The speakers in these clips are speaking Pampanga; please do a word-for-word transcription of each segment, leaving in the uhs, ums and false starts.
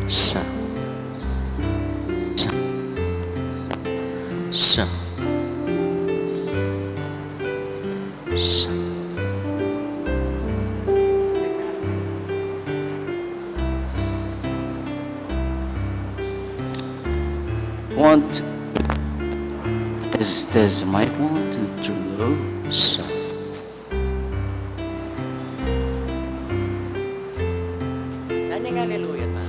Sa. Sa. Sa. Sa. Want, test, test, mic, one, two, three, go. Sa. Nani nga hallelujah ta?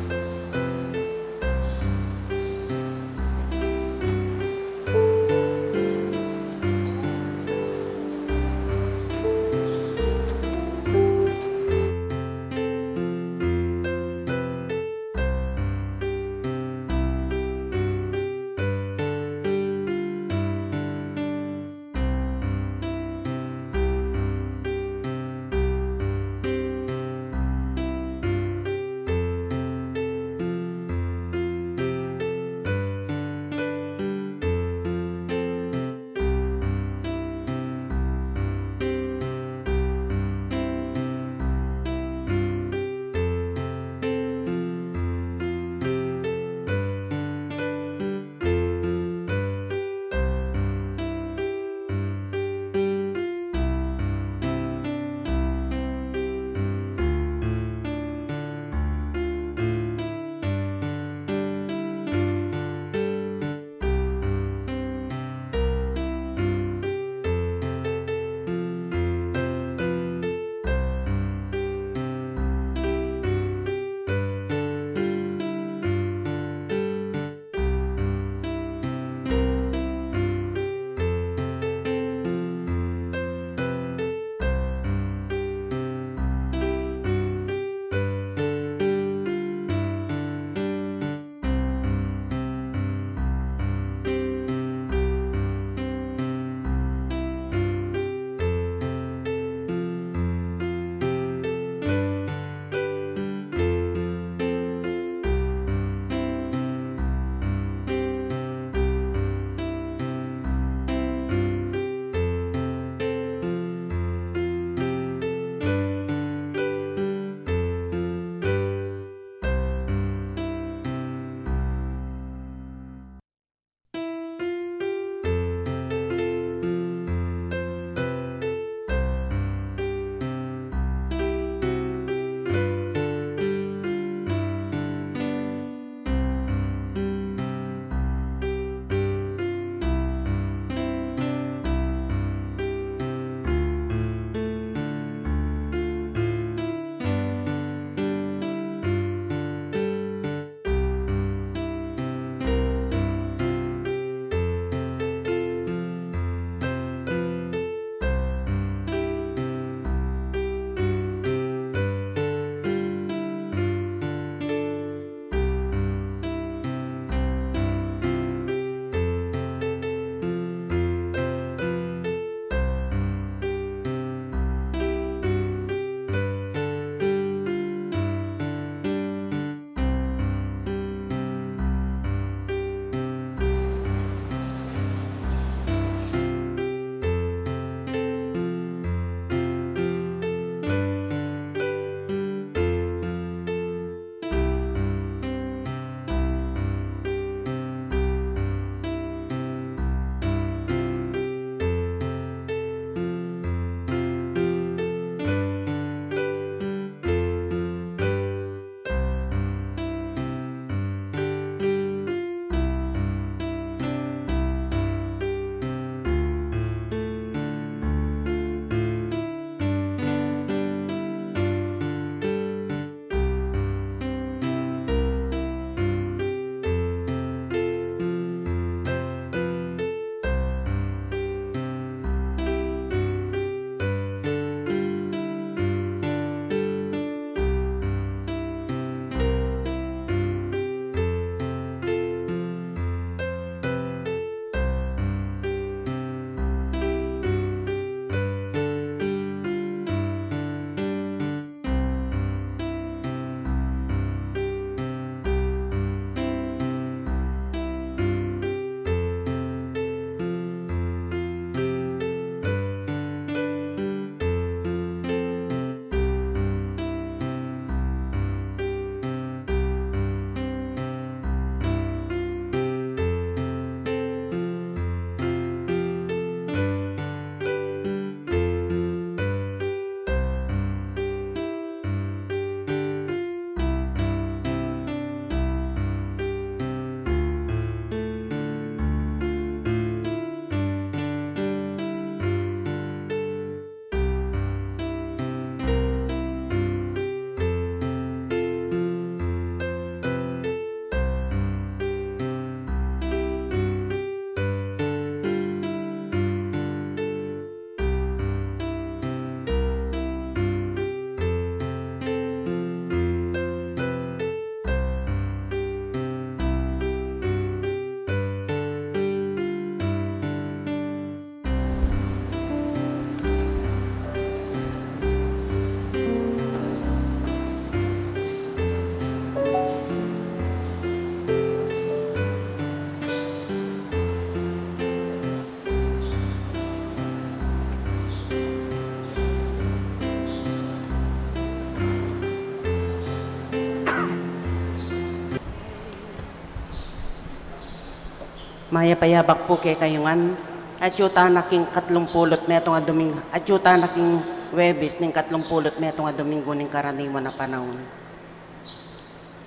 Mayap a yabak pu kekayu ngan, atyu tana king katlung pulu't metung a Doming-, atyu tana king Huwebes ning katlung pulu't metung a Dominggu ning karaniwan a panaun.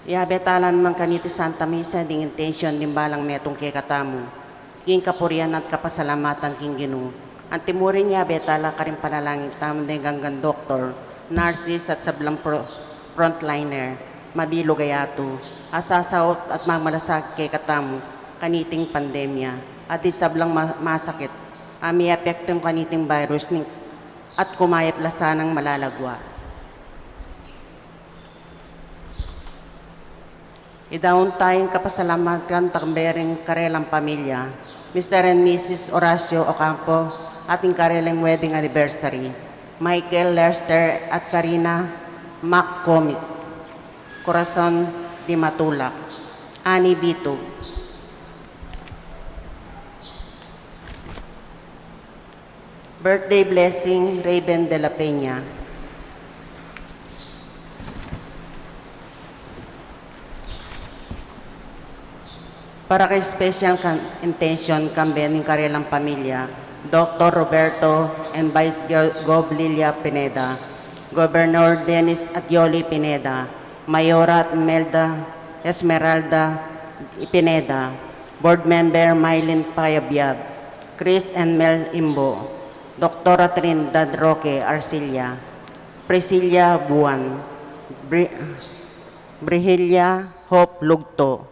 Yabe tala naman kaniti Santa Misa ding intensyun ding balang metung kekatamu, king kapurian at kapasalamatan king Ginu. Antimurin yabe tala karing panalangin tamu ding anggang doktor, nurses at sablang pro-, frontliner, mabilug a yatu, a sasaut at magmalasakit kekatamu kaniting pandemya, at ding sablang ma-, masakit a miapektu kaniting virus ning, at kumayap la sanang malagwa. Idaun taya ing kapasalamatan tambe ring karelang pamilya, Mister and Missus Horacio Ocampo, at ing karelang wedding anniversary, Michael Lester at Karina McCormick, Corazon de Matulak, Annie Bitug. Birthday blessing, Raven de la Peña. Para kay special kan-, intention kambe ning karelang pamilya, Doktor Roberto and Vice Go-, Gov Lilia Pineda, Governor Dennis at Yoli Pineda, Mayora at Imelda Esmeralda Pineda, Board Member Mylene Payabyab, Chris and Mel Imbo, Doktora Trinidad Roque Arcilla, Priscilla Buan, Bri-, Brigilla Hope Lugto,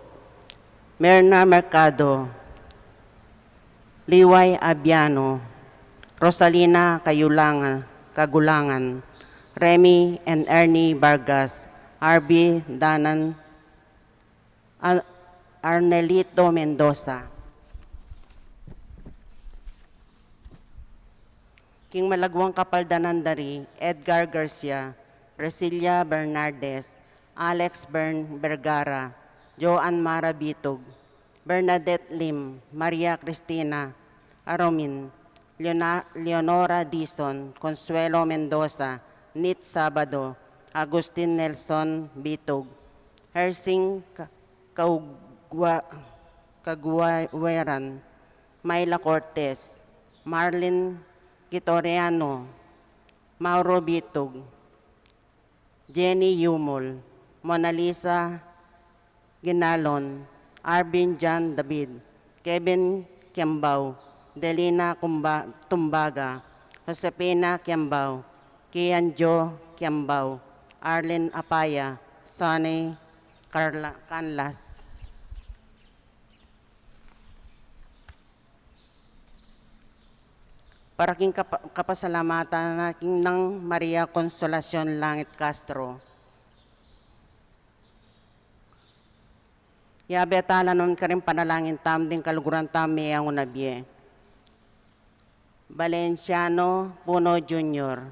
Merna Mercado, Liway Abiano, Rosalina Kayulangan, Kagulangan, Remy and Ernie Vargas, R B Danan, Ar-, Arnelito Mendoza. King malagwang kapaldanan da ri, Edgar Garcia, Priscilla Bernardes, Alex Bern Vergara, Joan Mara Bitug, Bernadette Lim, Maria Cristina Aromin, Leona-, Leonora Dizon, Consuelo Mendoza, Nit Sabado, Agustin Nelson Bitug, Hersing Ka-, Kaugwa-, Kaguaweran, Myla Cortez, Marlene Quitoriano, Mauro Bitug, Jenny Yumul, Mona Lisa Ginalon, Arvin John David, Kevin Kiambao, Delina Kumba-, Tumbaga, Josefina Kiambao, Kian Jo Kiambao, Arlene Apaya, Sonny Carla-, Canlas. Para king kapa-, kapasalamatan na king nang Maria Consolacion Langit Castro. Yabe tala naman karing panalangin tamu ding kaluguran tamu miyayang una bie. Valenciano Puno Junior,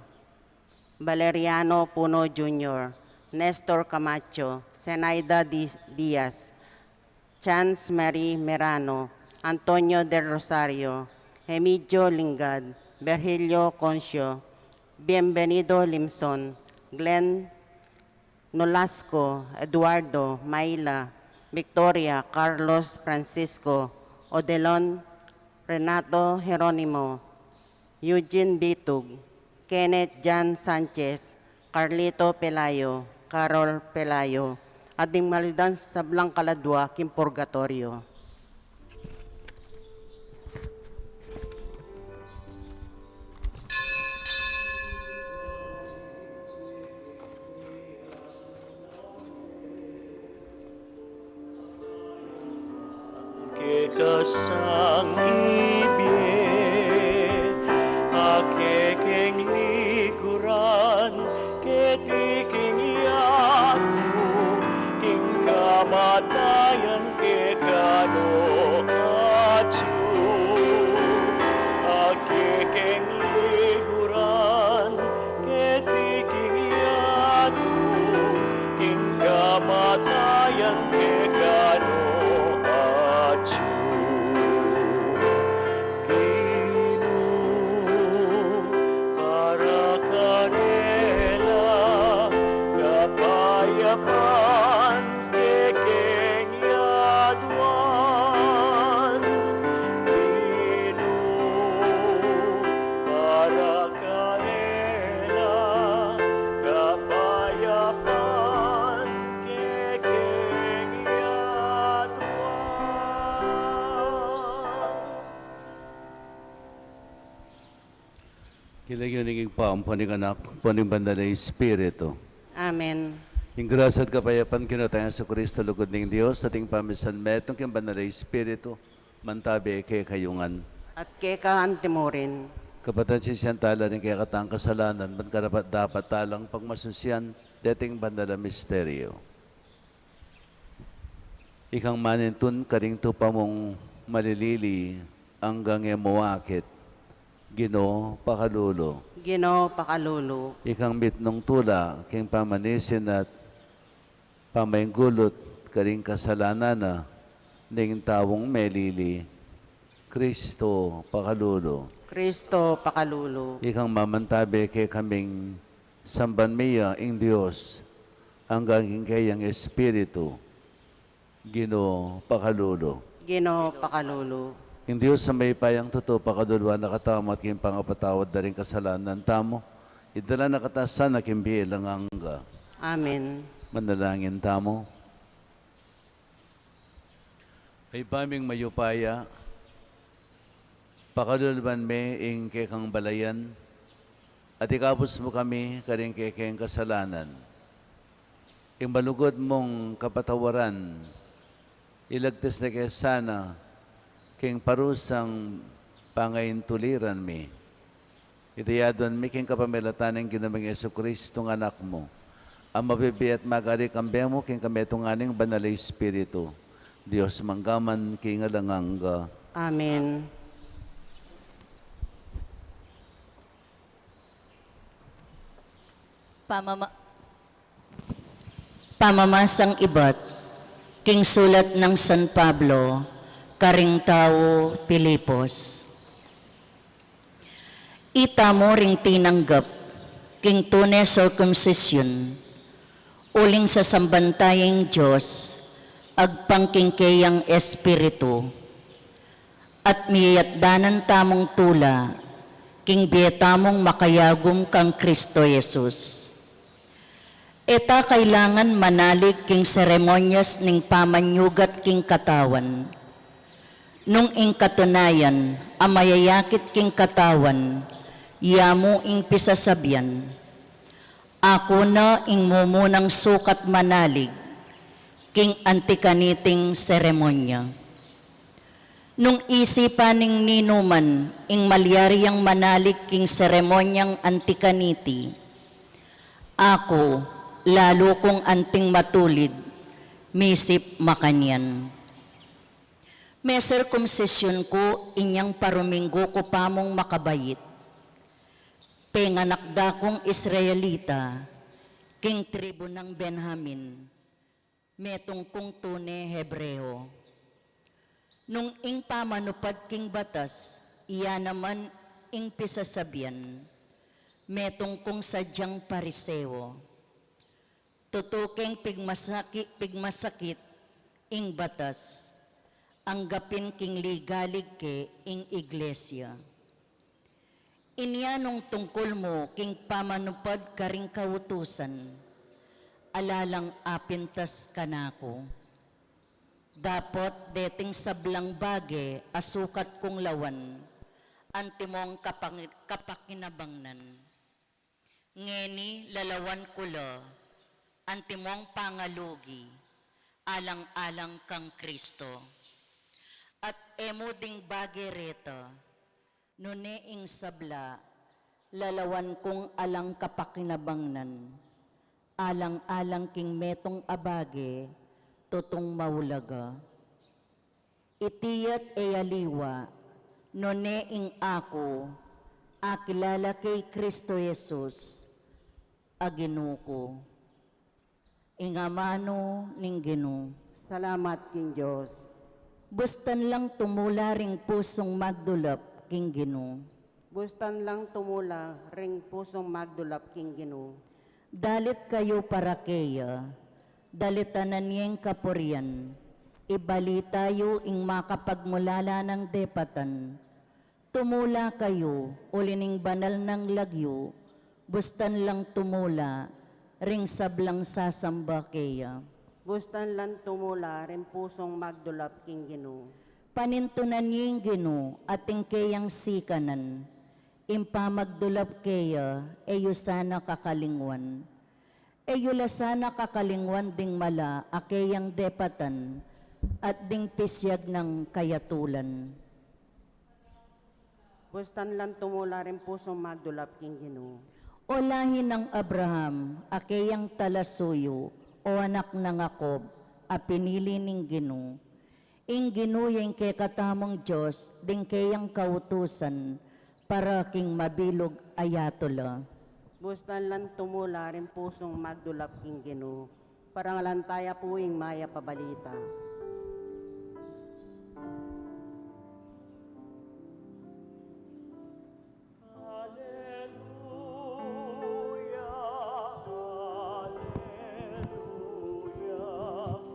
Valeriano Puno Junior, Nestor Camacho, Zenaida Di-, Diaz, Chance Marie Merano, Antonio Del Rosario, Emigio Lingad, Virgilio Concio, Bienvenido Limson, Glenn Nolasco, Eduardo, Maila, Victoria, Carlos Francisco, Odelon, Renato Jeronimo, Eugene Bitug, Kenneth Jan Sanchez, Carlito Pelayo, Carol Pelayo, at ding malugdan sablang kaladua king purgatoryo. Keka sang ibie, a kekeng liguran, keti king yatu, king kamatayan keka no atyu. A kekeng liguran, keti king yatu, king kamatayan keka no atyu. Ginu, para karela, kapayapan kekeng yaduan. Lagyu ning Ibpa, ampo ning Anak, ampo ning Banal a Espiritu. Amen. Ing grasya at kapayapan king Ginu tang Jesucristo, lugud ning Dios, at ing pamisan metung king Banal a Espiritu, mantabe kekayu ngan. At keka antimurin. Kapatad, sisian tala ring kekatang kasalanan, ban karapat-dapat talang pagmasusian deting banal a misteryo. Ikang manintun karing tupa mung malilili anggang e mu akit, Ginu, pakalulu. Ginu, pakalulu. Ikang mitmung tula king pamanisin at pamainggulut karing kasalanan na ning taung melili, Kristo, pakalulu. Kristo, pakalulu. Ikang mamantabe kekaming samban mi ya ing Dios, anggang king keyang Espiritu, Ginu, pakalulu. Ginu, pakalulu. Ing Dios a mayupayang tutu pakaluluan na katamu at king pangapatawad da ring kasalanan tamu, idala na katamu sana king bie alang angga. Amen. Manalangin tamu. Ibpa ming mayupaya, pakaluluan me ing kekang balayan, at ikabus mu kami karing kekeng kasalanan. Ing malugud mung kapatawaran, ilagtis na ke sana king parusang pangaintuliran mi. Iti aduan mi king kapamilatan ning Ginu ming Jesucristo, ing Anak mu, a mabibie at magari kambe mu king kametungan ning Banal a Espiritu, Dios mangga man king alang angga. Amen. Pamama-, pamamasang ibat king sulat nang San Pablo karing tau Filipos. Ita mu ring tinanggap king tune sirkumsisyun, uling sasamban taya ing Dios agpang king keyang Espiritu, at miyayatdanan tamung tula king bie tamung makayagum kang Kristo Jesus. E ta kailangan manalig king seremonyas ning pamanyugat king katawan, nung ing katunayan a mayayakit king katawan ya mu ing pisasabian. Aku na ing mumunang sukat manalig king anti kaniting seremonya. Nung isipan ning ninuman ing malyari yang manalig king seremonyang anti kaniti, aku lalu kung anting matulid misip makanyan. Mesirkumsisyun ku inyang paruminggu ku pa mung makabait. Penganak da kung Israelita king tribu nang Benjamin, metung kung tune Hebreo. Nung ing pamanupad king batas, iya naman ing pisasabian, metung kung sadyang Pariseo. Tutu keng pigmasaki-, pigmasakit ing batas, anggapin king ligalig ke ing iglesia. Inya nung tungkul mu king pamanupad karing kautusan, ala lang apintas kanaku. Dapot deting sablang bage a sukat kung lawan, antimong kapangi-, kapakinabangnan. Ngeni lalawan ku la, antimong pangalugi, alang-alang kang Kristo. At e mu ding bage reta, nune ing sabla, lalawan kung alang kapakinabangnan, alang-alang king metung a bage, tutung maulaga. Iti at e aliwa, nune ing aku, akilala kay Kristo Jesus, a Ginu ku. Ing amanu ning Ginu. Salamat king Dios. Bustan lang tumula ring pusung magdulap king Ginu. Bustan lang tumula ring pusung magdulap king Ginu. Dalit kayu para keya, dalitanan yeng kapurian, ibalita yu ing makapagmulala nang depatan. Tumula kayu, uli ning banal nang lagyu, bustan lang tumula, ring sablang sasamba keya. Bustan lang tumula, ring pusung magdulap king Ginu. Panintunan ye ing Ginu, at ing keyang sikanan, Ing pamagdulap keya, e yu sana kakalingwan. E yu la sana kakalingwan ding mala a keyang depatan, at ding pisyag nang kayatulan. Bustan lang tumula ring pusung magdulap king Ginu. O lahi nang Abraham, a keyang talasuyu, o anak nang Jacob, a pinili ning Ginu. Ing Ginu ya ing kekatamung Dios, ding keyang kautusan, para king mabilug a yatu la. Bustan lang tumula ring pusung magdulap king Ginu. Parangalan taya pu ing mayap a balita. Aleluya, aleluya,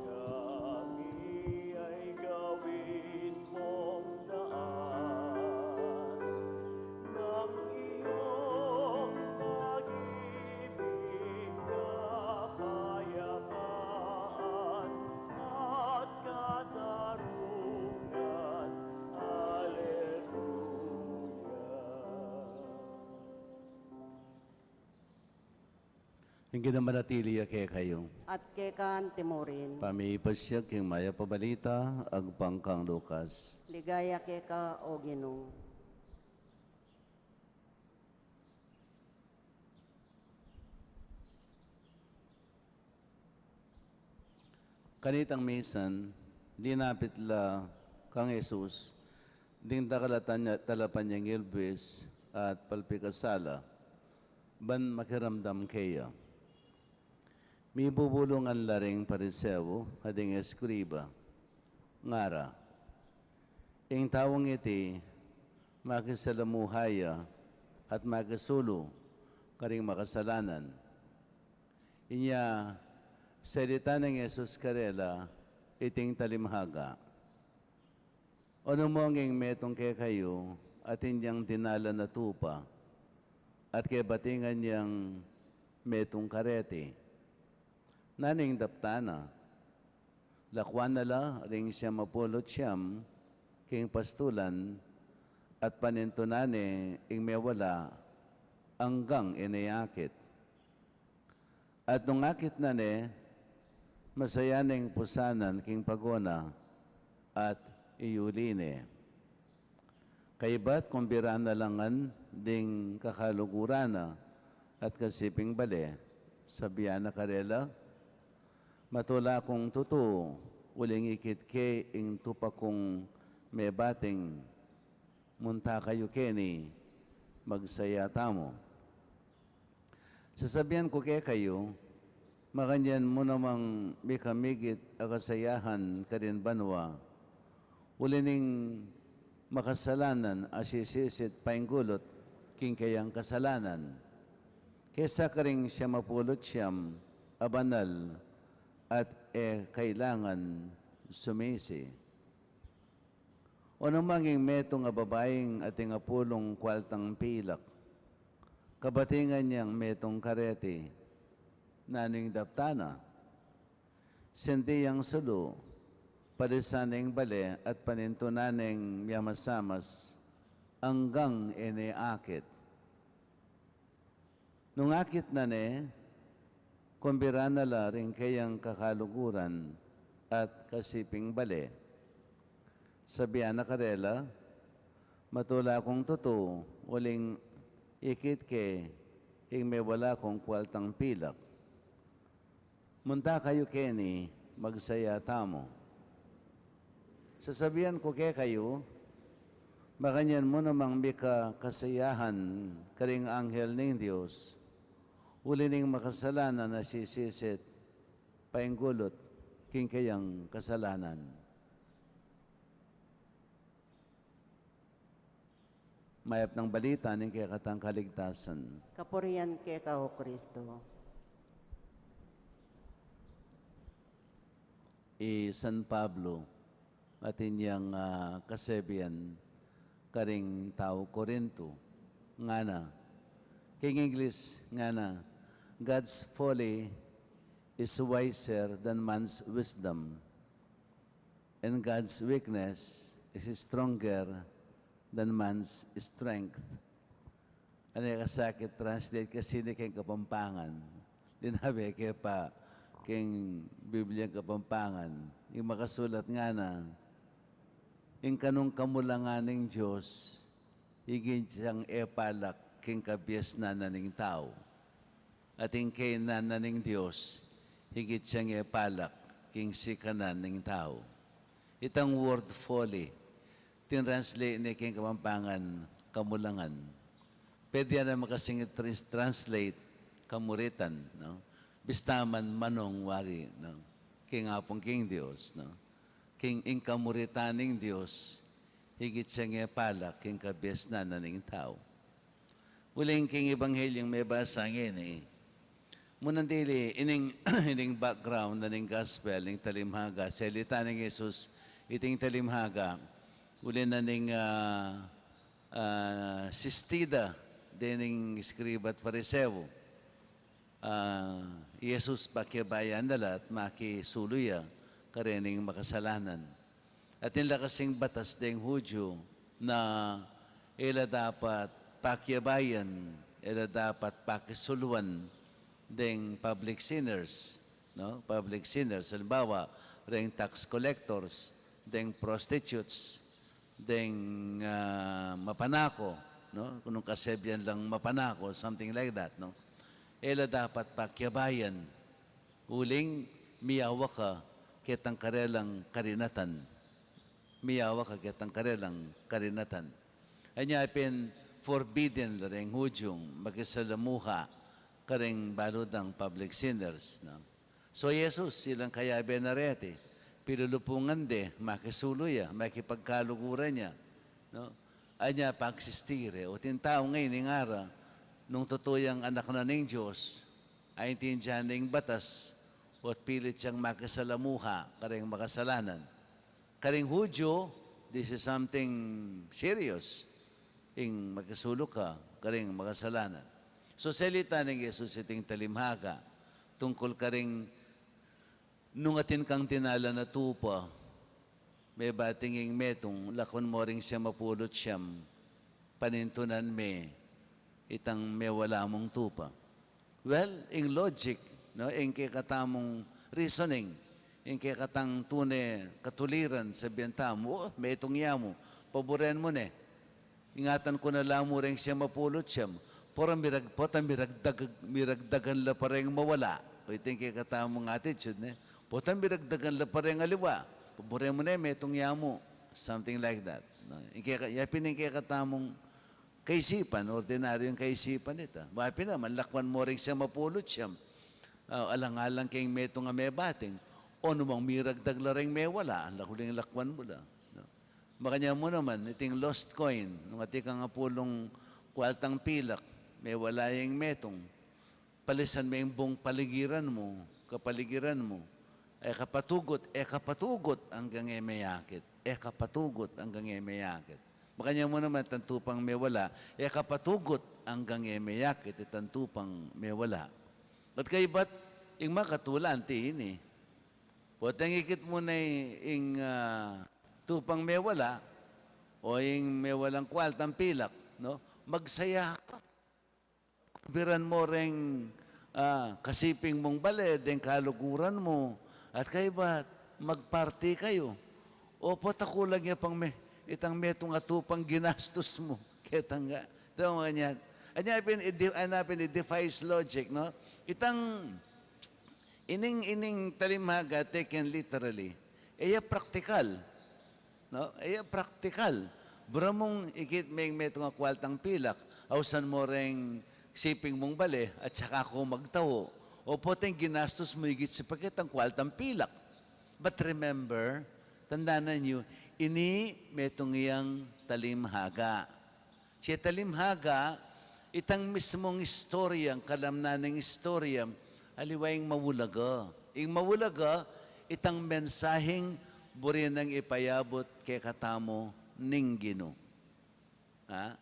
kami ay gawin mong daan ng iyong pag-ibig, kapayapaan at katarungan. Aleluya. Ing Ginu manatili ya kekayu. At keka antimurin. Pamipasiag king mayap a balita agpang kang Lucas. Ligaya keka, O Ginu. Kanitang misan, linapit la kang Jesus ding dakal a tanya-, talapanyangil buis at palpikasala, ban makiramdam keya. Mibubulungan la ring Pariseo at ding eskriba, ngara, ing taung iti makisalamuha ya at makisulu karing makasalanan. Inya, salita nang Jesus karela iting talinghaga, O nu mung ing metung kekayu atin yang dinalan a tupa, at kebatingan yang metung kareti, nanu ing daptan na? Lakuan na la ring siamapulu't siam king pastulan, at panintunan ne ing mewala anggang e ne akit. At nung akit na ne, masaya neng pusanan king pago na at iyuli ne. Kaybat kumbiran na la ngan ding kakaluguran na at kasiping bale, sabian na karela, Matula kung tutu, uling ikit ke ing tupa kung mebating, munta kayu keni, magsaya tamu. Sasabian ku kekayu, makanyan mu namang mikamigit a kasayahan karin banua, uli ning makasalanan a sisisit painggulut king keyang kasalanan, kesa karing siamapulu't siam a banal at e kailangan sumisi. O nu mang ing metung a babaing ating apulung kualtang pilak, kabatingan yang metung kareti, nanu ing daptan na? Sindi yang sulu, palisan neng bale at panintunan neng miamasamas anggang e ne akit. Nung akit na ne, kumbiran na la ring keyang kakaluguran at kasiping bale. Sabian na karela, Matula kung tutu, uling ikit ke ing mewala kung kualtang pilak. Munta kayu keni, magsaya tamu. Sasabian ku kekayu, makanyan mu namang mika kasayahan karing anghel ning Dios, uli ning makasalanan a sisisit painggulut king keyang kasalanan. Mayap nang balita ning kekatang kaligtasan. Kapurian keka, O Kristo. I San Pablo, atin yang, ah, kasebian karing tau Corinto, ngana, king English, ngana, God's folly is wiser than man's wisdom, and God's weakness is stronger than man's strength. Ane ka sakit translate kasi ne keng Kapampangan. Linabe ke pa keng Bibliang Kapampangan. Ing makasulat ngana, ing kanung kamulangan ning Dios, igit yang e palak keng kabiasnan na ning tau. At ing kainan na ning Dios, igit yang e palak keng sikanan ning tau. Itang word folly, tinranslate ne keng Kapampangan kamulangan. Pwede ya naman kasing i-trans-, translate kamuritan, no? Bista man manung wari, no? Keng Apung keng Dios, no? Keng ing kamuritan ning Dios, igit yang e palak keng kabiasnan na ning tau. Uling keng Ebanghelyo mebasa ngeni, munang dili, ining, ining background na ning gospel, ning talimhaga, selita nang Jesus, iting talimhaga, uli na ning, ah, ah, sistida, dening eskriba at Fariseo. Ah, Jesus pakiabayan na la at makisulu ya karening makasalanan. At ing la kasing batas deng Hudyo na e la dapat pakiabayan, e la dapat pakisuluan deng public sinners, no? Public sinners, halimbawa, reng tax collectors, deng prostitutes, deng, ah, mapanako, no? Nung kasebian lang mapanako, something like that, no? E la dapat pakiabayan, uling miyawa ka ketang karelang karinatan. Miyawa ka ketang karelang karinatan. Anya pin forbidden la reng Hudyung makisalamuha kareng balu dang public sinners, no? So, Jesus, ilang kayabe na reti, pilulupungan de, makisulu ya, makipagkaluguran ya, no? Anya pagsistire, o, iting tau ngeni ngara, nung tutu yang anak na ning Dios, aintindian ne ing batas, o, at pilit yang makisalamuha kareng makasalanan. Karing Hudyo, this is something serious. Ing makisulu ka karing makasalanan. So, selita nang Jesus iting talimhaga tungkul karing nung atin kang dinalan a tupa, mebating ing metung, lakwan mo ring siyam a pulu't siyam, panintunan me itang mewala mung tupa. Well, ing logic, no, ing kekatamung reasoning, ing kekatang tune katuliran, sabian tamu, "O, metung ya mu, paburen mu ne. Ingatan ku na la mu reng siyam a pulu't siyam." Pota mirag-, pota miragdag-, miragdagan la pa reng mawala. O, iting kekatamung attitude, ne? Pota miragdagan la pa reng aliwa. "Paburen mu ne, metung ya mu." Something like that, no? Ing keka-, ya pin ing kekatamung kaisipan, ordinaryung kaisipan ita. Wa pin naman, lakwan mo reng siyam a pulu't siyam. Ah, alang-alang keng metung a mebating. O, nu mang miragdag la reng mewala, ala uling lakwan mu la, no? Makanyan mu naman, iting lost coin, nung atin kang apulung kwaltang pilak, mewala ya ing metung. Palisan me ing bung paligiran mu, kapaligiran mu. E ka patugut, e ka patugut anggang e meyakit. E ka patugut anggang e meyakit. Makanyan mu naman itang tupang mewala, e ka patugut anggang e meyakit itang tupang mewala. At kaybat, ing makatula anti ini. Potang ikit mu ne ing, ah, tupang mewala, o ing mewalang kwaltang pilak, no? Magsaya ka. Biran mo reng, ah, kasiping mung bale, deng kaluguran mu, at kaybat, magparti kayu. O, pota kulang ya pang me-, itang metung a tupang ginastus mu. Ketang ga. Ito, makanyan. Anya pin, it de-, anya pin, it defies logic, no? Itang, ining, ining talimhaga, taken literally, e ya praktikal. No? E ya praktikal. Bura mung ikit me ing metung a kwaltang pilak, ausan mo reng siping mung bale, at saka ku magtau. O, potang ginastus mu igit sa pakit ang kwaltang pilak. But remember, tandanan yu, ini metung yang talimhaga. Sia talimhaga, itang mismung istorya, ing kalamnan ning istorya, aliwa ing maulaga. Ing maulaga, itang mensaheng buri nang ipayabut kekatamu ning Ginu. Ha?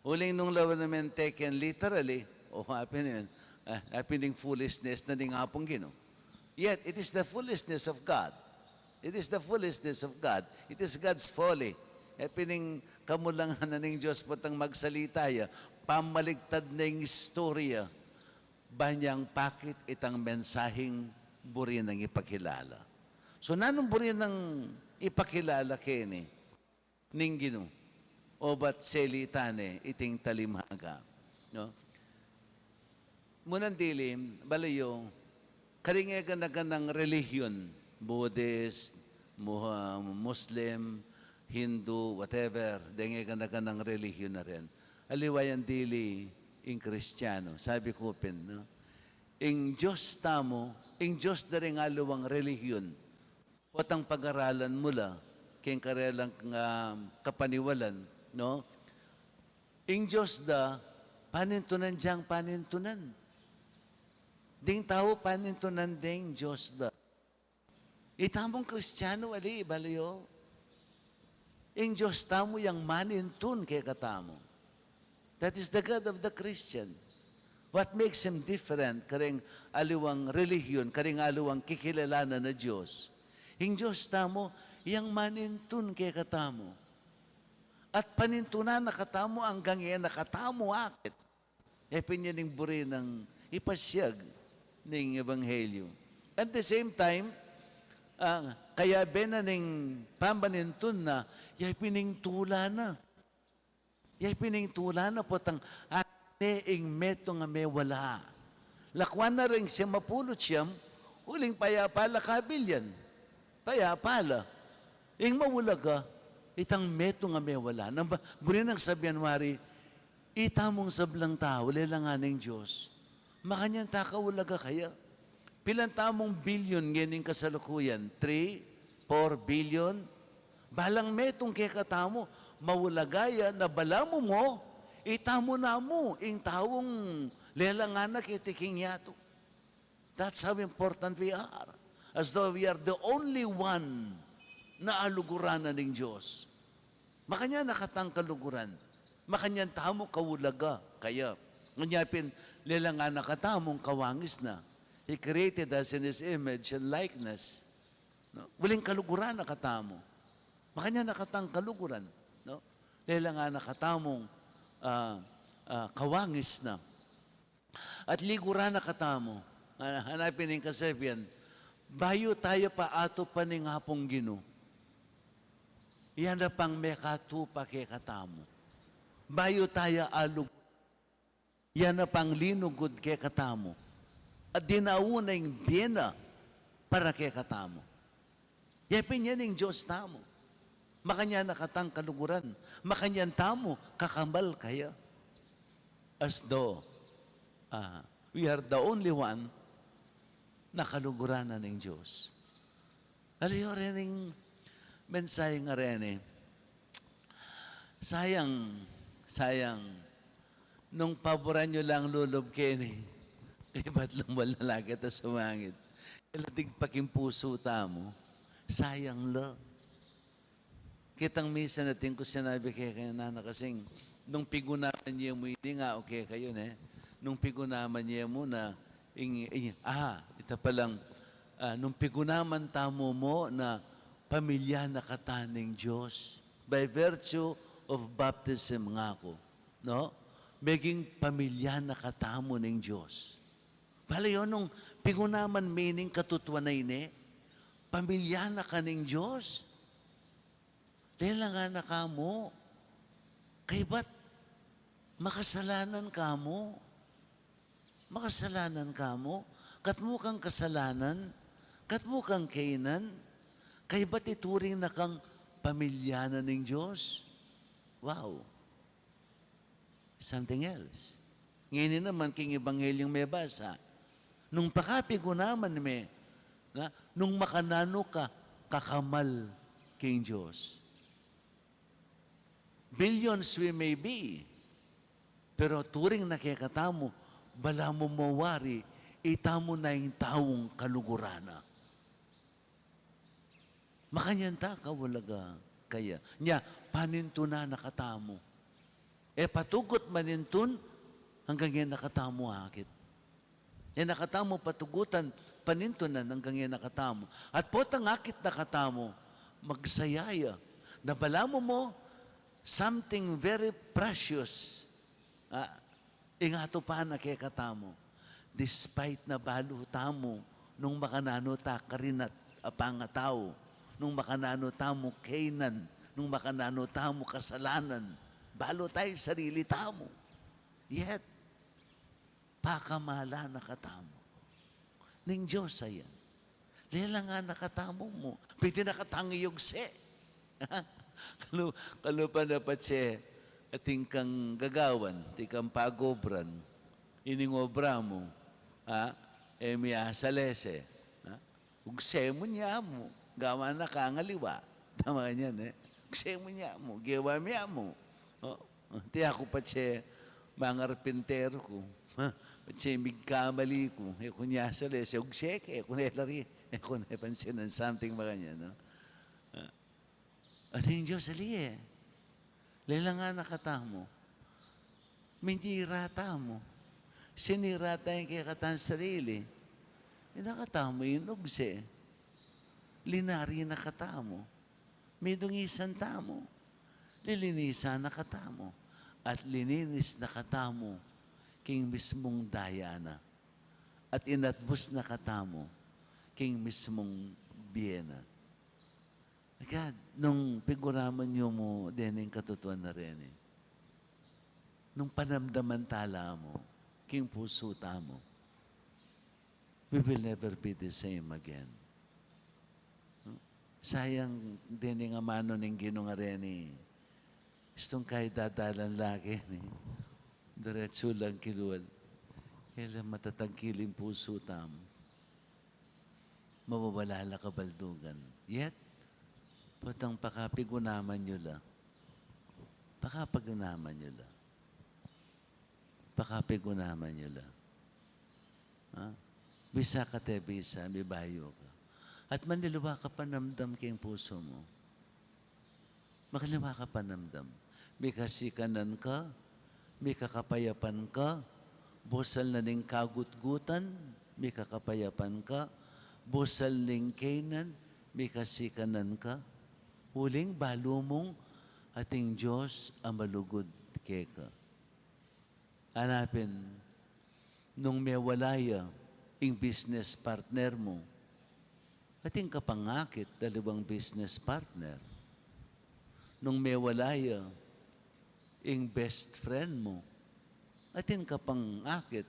Uling nung lawen naman taken literally, o, apin yun, ah, apin ing foolishness na ning Apung Ginu. Yet, it is the foolishness of God. It is the foolishness of God. It is God's folly. E pin ing kamulangan na ning Dios potang magsalita ya. pamaligtad na ing istorya, ban yang pakit itang mensaheng buri nang ipakilala. So, nanung buri nang ipakilala keni ning Ginu? O bat selitan ne iting talinghaga, no? Munang dili, balayu, karing e gana-ganang relihiyon, Buddhist, Mu-, Muslim, Hindu, whatever, deng e gana-ganang relihiyon na rin. Aliwa yang dili ing Kristiyanu. Sabi ku pin, no? Ing Dios tamu, ing Dios da ring aliwang relihiyon, potang pag-aralan mu la, keng karelang, ah, kapaniwalan, no? Ing Dios da, panintunan diyang panintunan. Ding tau, panintunan ding Dios da. Itamung Kristiyanu, ali, balayu. Ing Dios tamu yang manintun kekatamu. That is the God of the Christian. What makes him different karing aliwang relihiyon, karing aliwang kikilalanan a Dios? Ing Dios tamu, yang manintun kekatamu. At panintunan na katamu anggang e na katamu akit. E pin yan ing buri nang ipasiag ning ebanghelyu. At the same time, ah, kayabe na ning pamanintun na, ya pin ing tula na. Ya pin ing tula na potang, ah, ne ing metung a mewala. Lakwan na ring siam a pulu't siam, uling payapa la kabil yan. Payapa la. Ing maulaga, itang metung a mewala. Nang ba, buri nang sabian wari, itamung sablang tau, lelangan ning Dios. Makanyan ta kaulaga kaya. Pilan tamung bilyon ngening kasalukuyan? Three, four billion? Balang metung kekatamu, maulaga ya, na balamu mo, itamu namu, ing taung lelangan na keti king yatu. That's how important we are. As though we are the only one na aluguran na ning Dios. Makanyan na katang kaluguran. Makanyan tamu kaulaga kaya. Nganyan pin, lelangan na katamung kawangis na. He created us in His image and likeness. No? Uling kaluguran na katamu. Makanyan na katang kaluguran. No? Lelangan na katamung, ah, ah, kawangis na. At liguran na katamu. Ah, hanapin ing kasabian, bayu taya pa atupan ning Apung Ginu, ya na pang mekatupa kekatamu. Bayu taya alug-, ya na pang linugud kekatamu. At dinaun na ing bie na para kekatamu. Ya pin yan ing Dios tamu. Makanyan na katang kaluguran. Makanyan tamu kakamal kaya. As though, ah, we are the only one na kaluguran na ning Dios. Aliwa rin ing mensahe nga reni. Sayang, sayang. Nung paboran yu lang lulub keni, kaybat lang wala lagi ta sumangit. Kaibat ing paking pusu tamu, sayang la. Kitang misan atin ku sinabi kaya kaya nana kasing, nung pigunaman ye mu ini nga, okay kayu ne. Nung pigunaman ye mu na, ing, ing, ah, ita palang, ah, nung pigunaman tamu mo na pamilya na kata ning Dios. By virtue of baptism nga ku, no? Meging pamilya na katamu ning Dios. Balayu nung pigunaman me ning katutuan a ini, pamilya na ka ning Dios. Lelangan na ka mu. Kaybat makasalanan ka mu. Makasalanan ka mu. Kat mu kang kasalanan, kat mu kang kainan, kaybat ituring na kang pamilya na ning Dios. Wow. Something else. Ngeni naman king Ebanghelyo mebasa, nung pakapigunaman me, na, nung makananu ka kakamal king Dios. Billions we may be, pero turing na kekatamu, balamu mo wari, itamu na ing taung kaluguran na. Makanyan ta kaulaga kaya. Nya, panintunan na katamu. E patugut manintun, anggang e na katamu akit. E na katamu patugutan, panintunan, anggang e na katamu. At potang akit na katamu, magsaya ya. Na balamu mo, something very precious. Ah, ing atupan na kekatamu. Despite na balu tamu, nung makananu ta karin at a pangatau, nung makananu tamu kaynan, nung makananu tamu kasalanan, balu taya sarili tamu. Yet, pakamalan na katamu ning Dios a yan. Lelangan na katamu mu. Pwede na katang iyugse. Kalu-, kalupa na patse, atin kang gagawan, atin kang pagobran, ining obra mu, ha? E miyasalese, ha? Ugse mu nya mu, gawan na kang aliwa. Tama kanyan, e. Ugse mu nya mu, gewa mu nya mu. O, ti aku patse, mangarpinteru ku. Patse migkamali ku. E ku nya salese, ugse ke, e ku ne lari, e ku ne pansinan, something makanyan, no? A, ing Dios ali, e. Lelangan na katamu. Minira tamu. Sinira ta ing kekatang sarili. E na katamu inugse. Linari na katamu. Midungisan tamu. Lilinisan na katamu. At lininis na katamu king mismung daya na. At inatbus na katamu king mismung bie na. Agad, nung piguraman yu mu dening katutuan a reni, nung panamdaman ta la mu king pusu tamu, we will never be the same again. Sayang dening amanu ning Ginu a reni, istung kay dadalan la keni, diretsu lang kilwal. E la matatangkil ing pusu tamu. Mawawala la kabaldugan. Yet, potang pakapigunaman yu la. Pakapigunaman yu la. Pakapigunaman yu la. Ha? Bisa ka te bisa, mibayu ka. At maniliwa ka panamdam king pusu mu. Makaliwa ka panamdam. Mikasikanan ka, mikakapayapan ka, busal na ning kagutgutan, mikakapayapan ka, busal ning kaynan, mikasikanan ka. Uling balu mung ating Dios a malugud keka. Hanapin, nung mewala ya ing business partner mu, atin ka pang akit aliwang business partner. Nung mewala ya ing best friend mu, atin ka pang akit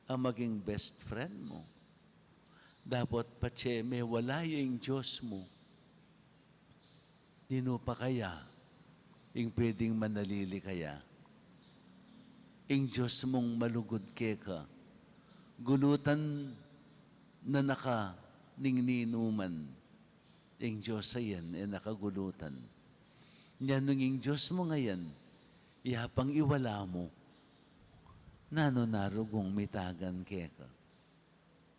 a maging best friend mu. Dapot patse mewala ya ing Dios mu, ninu pa kaya ing pwedeng manalili kaya? Ing Dios mung malugud keka, gulutan na na ka ning ninuman. Ing Dios a yan, e na ka gulutan. Nya nung ing Dios mu ngayan, ya pang iwala mu, nanu na rugung mitagan keka?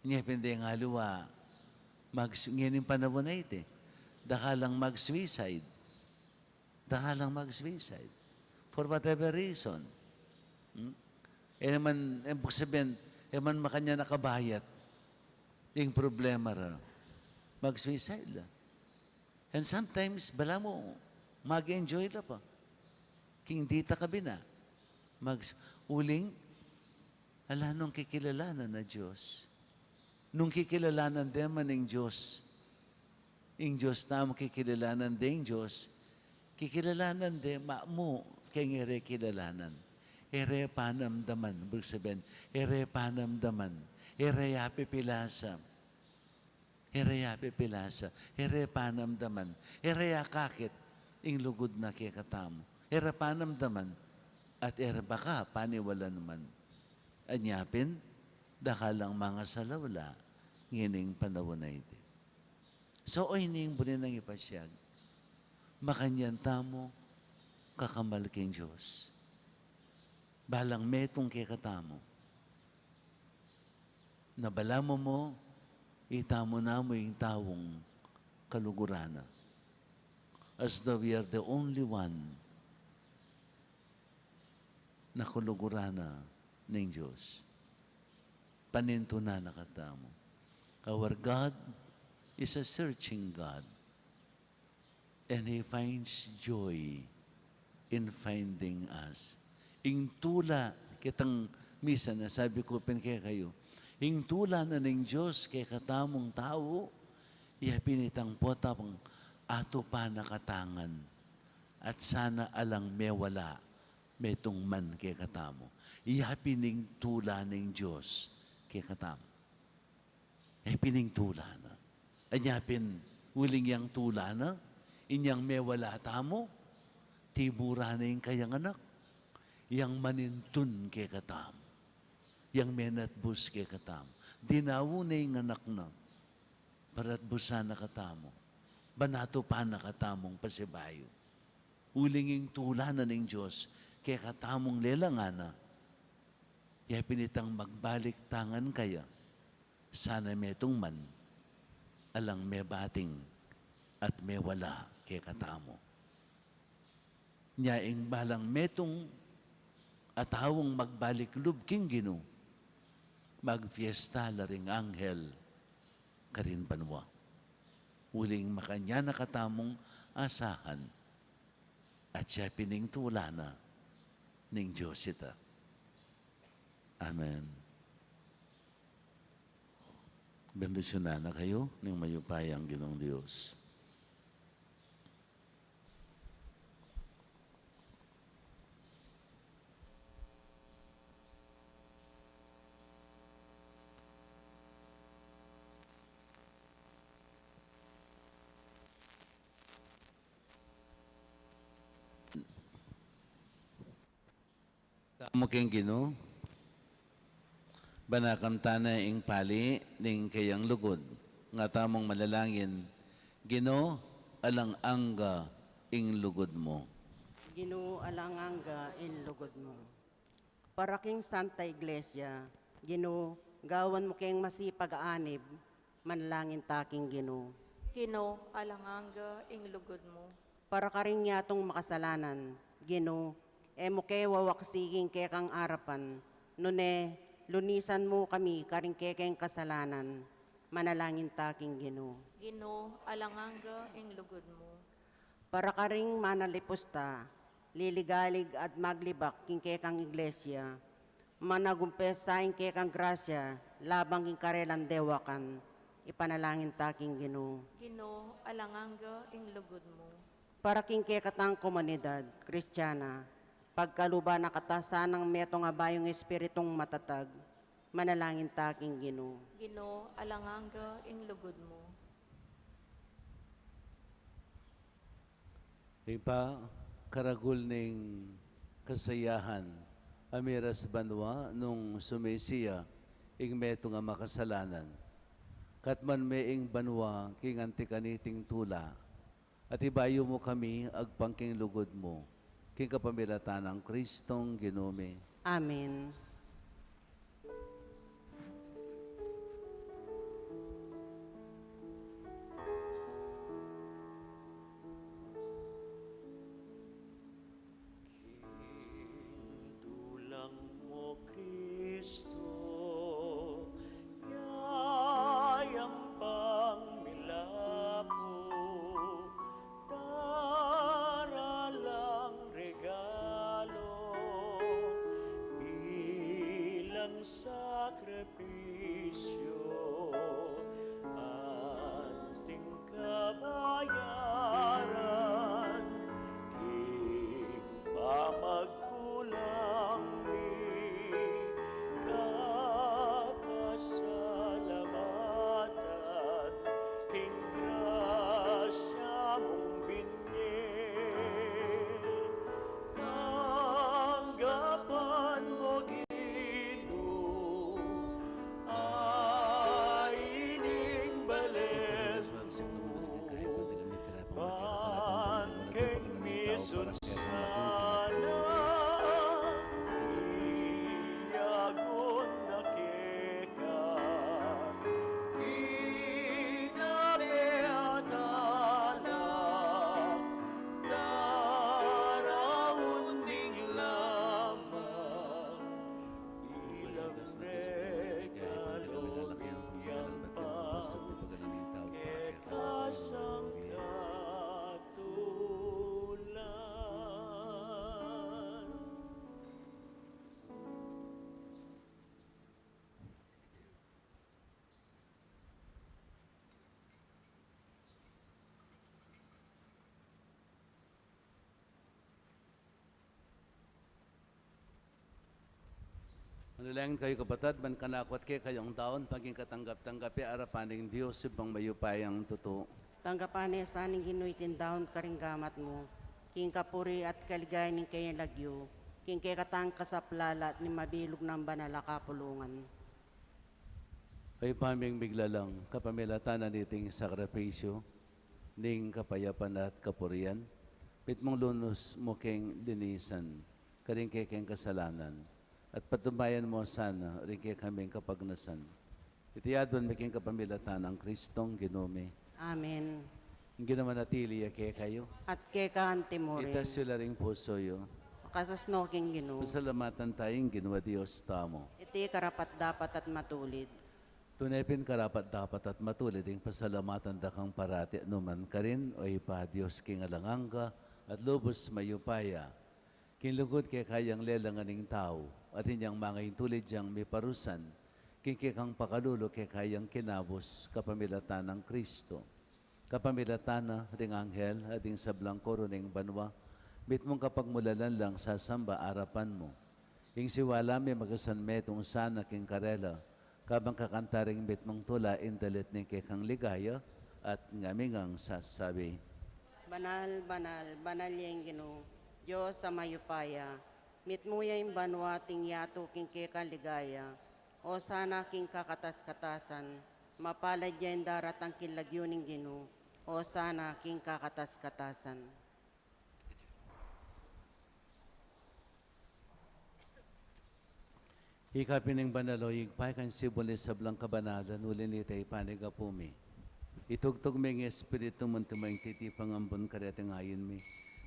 Nya pin deng aliwa, mag-, ngening panaun a iti, dakal lang mag-suicide. Dakal lang mag-suicide. For whatever reason. Hmm? E naman, e, buksaben, e man makanyan a kabayat ing problema ra. Mag-suicide la. And sometimes, balamu, mag-enjoy la pa. King dita kabina. Mag-, uling, ala nung kikilalanan a Dios. Nung kikilalanan de man ing Dios. Ing Dios tamu kikilalanan de ing Dios. Kikilalanan de, ma mu, keng e re kilalanan. E re panamdaman, ibig sabihin, e re panamdaman. E re ya pipilasa. E re ya pipilasa, e re panamdaman, e re ya kakit ing lugud na kekatamu, e re panamdaman, at e re baka paniwalan man. Anya pin, dakal lang mangasalaula ngening panaun a iti. So, oyni ing buri nang ipasiag, makanyan tamu kakamal king Dios. Balang metung kekatamu. Na balamu mu, itamu namu ing taung kaluguran na. As though we are the only one na kaluguran na ning Dios. Panintunan na katamu. Our God is a searching God. And He finds joy in finding us. Ing tula, ketang misa na sabi ku pin kekayu, ing tula na ning Dios kekatamung tau, ya pin itang potang atupa na kata ngan, at sana alang mewala, metung man kekatamu. Ya pin ing tula ning Dios kekatamu. E pin ing tula na. Anya pin uling yang tula na, inyang mewala tamu, tiburan na ing kayang anak, yang manintun kekatamu, yang menatbus kekatamu. Dinaun na ing anak na, para atbusan na katamu, ban atupan na katamung pasibayu. Uling ing tula na ning Dios kekatamung lelangan na, ya pin itang magbalik ta ngan kaya, sana metung man, alang mebating at mewala kekatamu. Nya ing balang metung a taung magbalik lub king Ginu, magfiesta la ring anghel karin banua. Uling makanyan na katamung asahan, at ya pin ing tula na ning Dios ita. Amen. Bendisyunan na kayu ning mayupayang Ginung Dios. Tamu king Ginu, banakan ta na ing pali ning kayang lugud. Nga tamung manalangin, Ginu, alang angga ing lugud mu. Ginu, alang angga ing lugud mu. Para king Santa Iglesia, Ginu, gawan mu keng masipag a anib, manalangin ta king Ginu. Ginu, alang angga ing lugud mu. Para karing yatung makasalanan, Ginu, e mu ke wawaksi king kekang arapan, nune, lunisan mu kami karing kekeng kasalanan, manalangin ta king Ginu. Ginu, alang angga ing lugud mu. Para karing manalipusta, liligalig at maglibak king kekang Iglesia, managumpe sa ing kekang grasya labang king karelang dewakan, ipanalangin ta king Ginu. Ginu, alang angga ing lugud mu. Para king kekatang komunidad Kristiana, pagkaluban na kata sanang metung a bayung espiritung matatag, manalangin ta king Ginu. Ginu, alang angga ing lugud mu. Ipa, karagul ning kasayahan a miras banua nung sumisiya ing metung a makasalanan. Katman me ing banua king anti kaniting tula, at ibayu mu kami agpang king lugud mu, king kapamilatan nang Kristong Ginu mi. Amen. King tulang mu, Kristo, yayampang milapu, daralang regalo, bilang sakripisyo, anting kabayaran king pamagkulang mi, kapasalamatan king grasya mung binye. Tanggapan mu, Ginu, a ining balen mu, ban king misunsan nang iyagun na keka, tinape at alak, daraun ning laman, ilang regalung yampang kekang katulan. Dalangin kayu, kapatad, ban kanaku at kekayu ing daun, maging katanggap-tanggap ya arapan ning Dios, Ibpang mayupayang tutu. Tanggapan na sa ning Ginu iting daun karing gamat mu, king kapurian at kaligayan ning kayang lagyu, king kekatang kasaplalan at ning mabilug nang banal a kapulungan. Ibpa ming miglalang, kapamilatan na niting sakripisyu ning kapayapan at kapurian, mitmung lunus mu keng linisan karing kekeng kasalanan, at patubayan mu sana ring kekaming kapagnasan. Iti aduan mi king kapamilatan nang Kristong Ginu mi. Amen. Ing Ginu manatili ya kekayu. At keka antimurin. Itas yu la ring pusu yu. Makasasno king Ginu. Pasalamatan taya ing Ginu a Dios tamu. Iti karapat-dapat at matulid. Tune pin karapat-dapat at matulid ing pasalamatan da kang parati nukarin man, O Ibpa, Dios king alang angga at lubus mayupaya. King lugud keka yang lelangan ing tau, at inyang manga intulid yang miparusan king kekang pakalulu keka yang kinabus kapamilatan nang Kristo. Kapamilatan na ring anghel at ding sablang koro ning banua, mitmung kapagmulalan lang sasamba arapan mu. Ing siwala mi magasan metung sana king karela, kabang kakanta ring mitmung tula ing dalit ning kekang ligaya, at ngami ngang sasabi: Banal, banal, banal ya ing Ginu, Dios a mayupaya, mitmu ya ing banua at ing yatu king kekang ligaya. Osana king kakatas-katasan, mapalad ya ing daratang king lagyu ning Ginu, Osana king kakatas-katasan. Ika pin ing banal, O Ibpa, ika ing sibul ning sablang kabanalan, uli na nita ipanyawad mi. Itugtug me ing Espiritu mu, antimo ing titipang ambun kareting ain mi,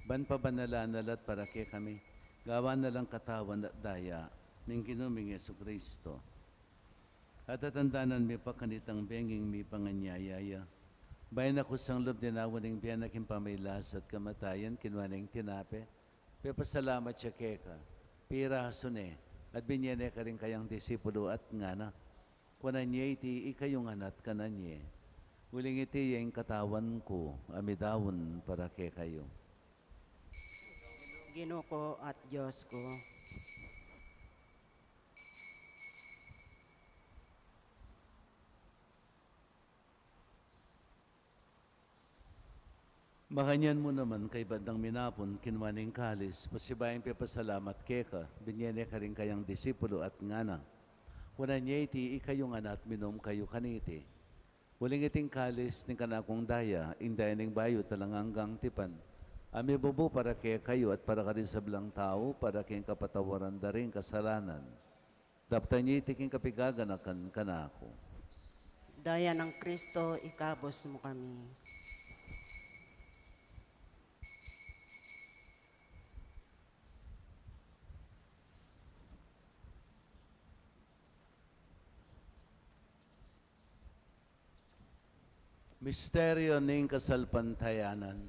ban pabanalan na la at para kekami gawan na lang katawan at daya ning Ginu ming Jesucristo. At tatandanan mi pa kanitang bengi ing mipanganyaya ya, bayu na kusang lub dinaun ing bie na king pamagkasakit at kamatayan, kinua ne ing tinape, pepasalamat ya keka, pirasu ne, at binye ne karing kayang disipulu at ngana: Kunan ye iti ikayu ngan at kanan ye, uling iti ya ing katawan ku a midaun para kekayu. Ginu ku at Dios ku. Makanyan mu naman, kaybat dang minapun, kinua ne ing kalis, pasibayu yang pepasalamat keka, binye ne karing kayang disipulu at ngana: Kunan ye iti ikayu ngan at minum kayu kaniti, uling iti ing kalis ning kanakung daya, ing daya ning bayu at alang anggang tipan, a mibubu para kekayu at para karing sablang tau, para king kapatawaran da ring kasalanan. Daptan ye iti king kapaganakan kanaku. Daya nang Kristo, ikabus mu kami. Misteryu ning kasalpantayanan.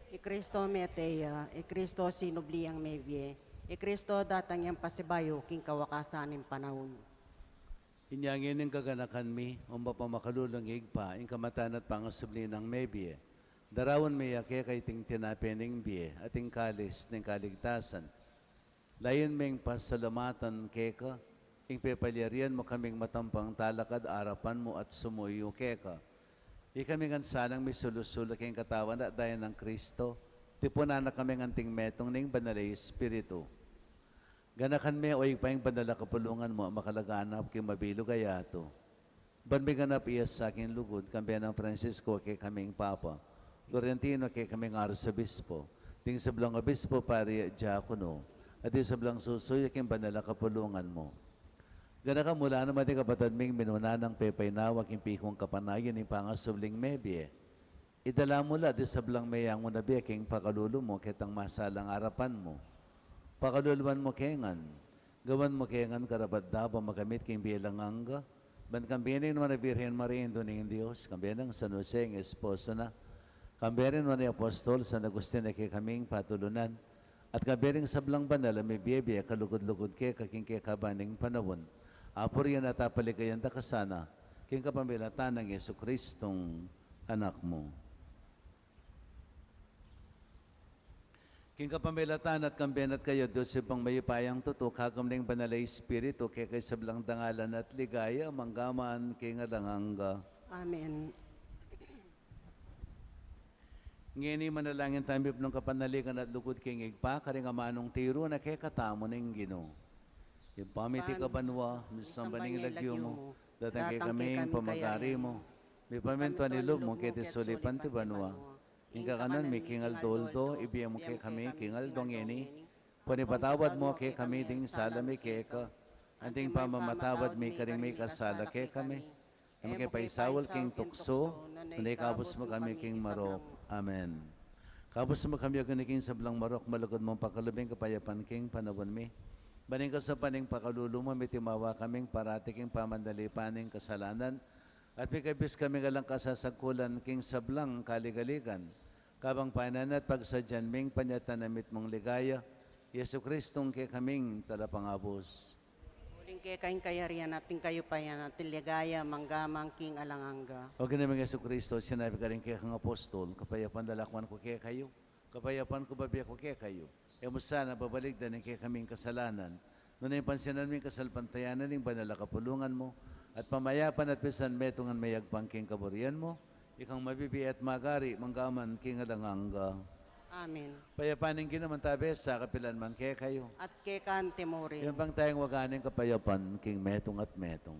I Kristo mete ya, i Kristo sinubli yang mebie, i Kristo datang yang pasibayu king kawakasan ning panaun. Inya ngeni gaganakan mi, O mapamakalulung Ibpa, ing kamatayan at pangasubli nang mebie. Daraun mi ya keka iting tinape ning bie at ing kalis ning kaligtasan. Layun ming pasalamatan keka ing pepalyarian mu kaming matampang talakad arapan mu at sumuyu keka. Ikami ngan sanang misulu-sulu king katawan at daya nang Kristo, tipunan na kaming anting metung ning Banal a Espiritu. Ganakan me, O Ibpa, ing banal a kapulungan mu a makalaganap king mabilug a yatu, ban miganap ya sa king lugud, kambe nang Francisco a kekaming Papa, Florentino a kekaming Arsobispo, ding sablang obispo, pari at diakono, at ding sablang susuyu king banal a kapulungan mu. Ganakan mu la naman ding kapatad ming minuna nang pepainawa king pikung kapanayan ning pangasubling mebie. Idala mu la ding sablang meyangu na bie king pakalulu mu ketang masalang arapan mu. Pakaluluan mu ke ngan, gawan mu ke ngan karapat-dapat makamit king bie alang angga, ban kambe ning nuan a Virgen Maria, Indu ning Dios, kambe nang San Jose, ing esposo na, kambe ring nuan a apostol San Agustin a kekaming patulunan, at kambe ring sablang banal a mibie-bie kalugud-lugud keka king kekaban ning panaun, apurian at apaligayan da ka sana, king kapamilatan nang Jesucristong Anak mu. King kapamilatan at kambe na kayu, Dios Ibpang mayupayang tutu, kagum ning Banal a Espiritu, keka ing sablang dangalan at ligaya, mangga man king alang angga. Amen. Ngeni manalangin tamu, mipnung kapanaligan at lugud king Ibpa, karing amanung tiru na kekatamu ning Ginu. Ibpa mi, atiu ka banua, misamban ya ing lagyu mu, datang kekami ing pamagari mu, mipamintuan ing lub mu keti sulip anti banua. Ing kakanan mi king aldo-aldo ibie mu kekami king aldo ngeni. Pepatawad mu kekami ding sala mi keka, anti ing pamamatawad mi karing mikasala kekami. E mu ke paisaul king tuksu, nune ikabus mu kami king marok. Amen. Ikabus mu kami, O Ginu, king sablang marok, malugud mung pakalub ing kapayapan king panaun mi, ban ing kasaupan ning pakalulu mu, mitimawa kaming parati king pamanalipan ning kasalanan, at mikabus kaming alang kasasagkulan king sablang kaligaligan, kabang payanan at pagsadyan ming panyatang na mitmung ligaya, Jesucristong kekaming Talapangabus. Uling keka ing kayarian at ing kayupayan at ing ligaya, mangga man king alang angga. O Ginu ming Jesucristo, sinabi mu karing kekang apostol, kapayapan lalakwan ku kekayu, kapayapan ku bibie ku kekayu. E mu sana babalikdan ing kekaming kasalanan, nune pansinan mu ing kasalpantayanan ning banal a kapulungan mu, at pamayapan at pisanmetungan mayagpang king kaburian mu, ikang mabibie at magari mangga man king alang angga. Amen. Kapayapan ning Ginu manatili sa kapilan man kekayu. At keka mu rin. Inyang pangatayan, waga ning kapayapan king metung at metung.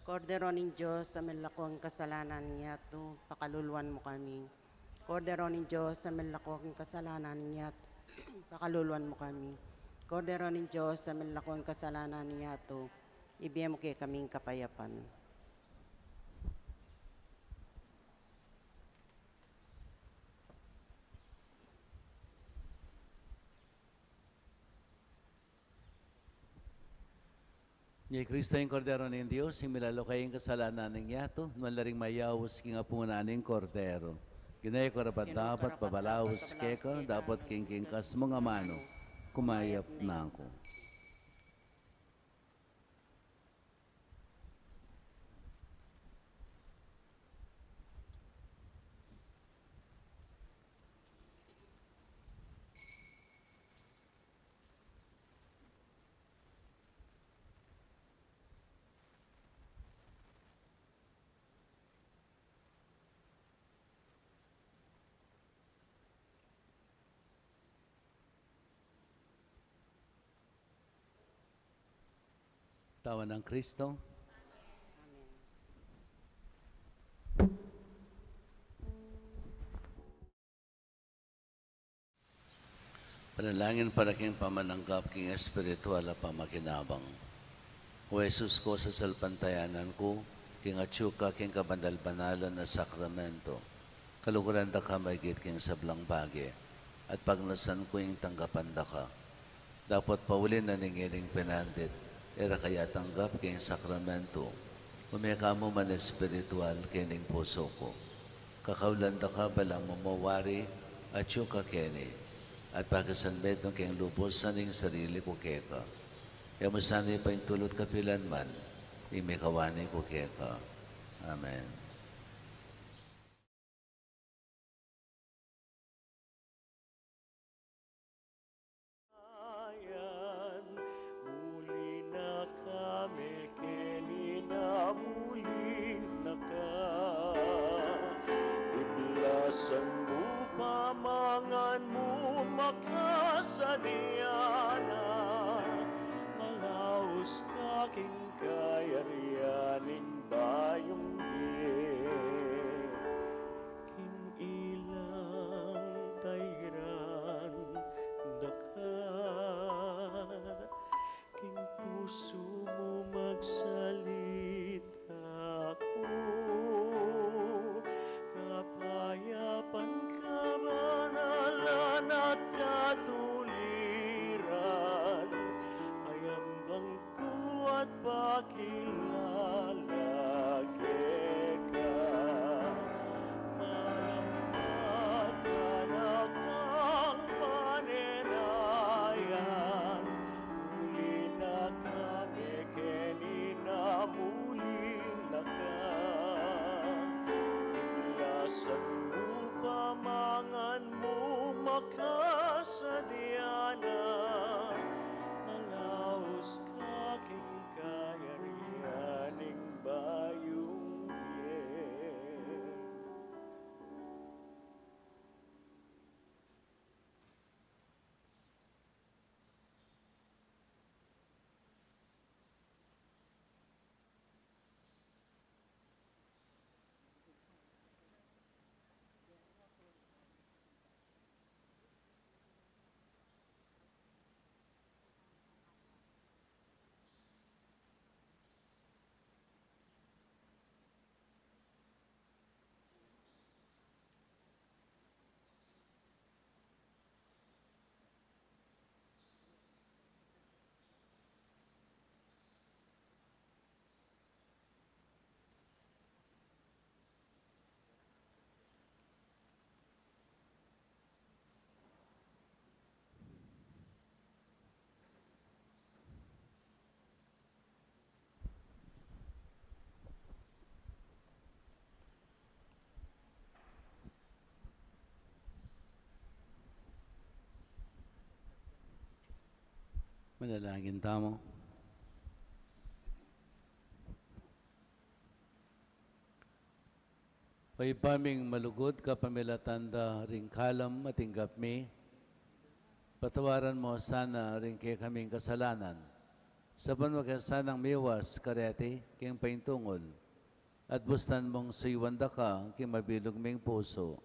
Kordero ning Dios, a milako king kasalanan ning yatu, pakaluluan mu kami. Kordero ning Dios, a milako king kasalanan ning yatu, pakaluluan mu kami. Kordero ning Dios, a milako king kasalanan ning yatu, ibie mu kekami ing kapayapan. Ini i Kristo, ing Kordero ning Dios, ing milalako king kasalanan ning yatu. Nuan la ring mayaus king apunan ning Kordero. Ginu, e ku karapat-dapat babalaus keka, dapot king kingkas mung amanu, kumayap na ku. Katawan nang Kristo. Amen. Panalangin para king pamananggap king espiritual a pamakinabang. O Jesus ku, sasalpantayanan ku king atyu ka king kabanal-banalan a sakramento. Kaluguran da ka maigit king sablang bage, at pagnasan ku ing tanggapan da ka. Dapot pauli na ning ngening penandit, e ra ka ya tanggap king sakramento, ume ka mu man espiritual kening pusu ku. Kakaulan da ka balang mamawari atyu ka keni, at pakisanmetung keng lubusan ing sarili ku keka. E mu sana paintulut kapilan man ing mikawani ku keka. Amen. Ayan, buli na kami keni na buli na ka. Biblasan mu, pamangan mu, makasadya na. Malaus ka king kayarian ning bayung bie. King ilang tairan da ka, king pusu mu magsalita ku. Kapayapan, kabanalan at katuliran, payambang ku at pa Manalangin tamu. O Ibpa ming malugud, kapamilatan da ring kalam a tinggap mi, patawaran mu sana ring kekaming kasalanan. Sabyan mu kami sanang miwas kareti king paintungul, at bustan mung suyuan da ka king mabilug ming pusu.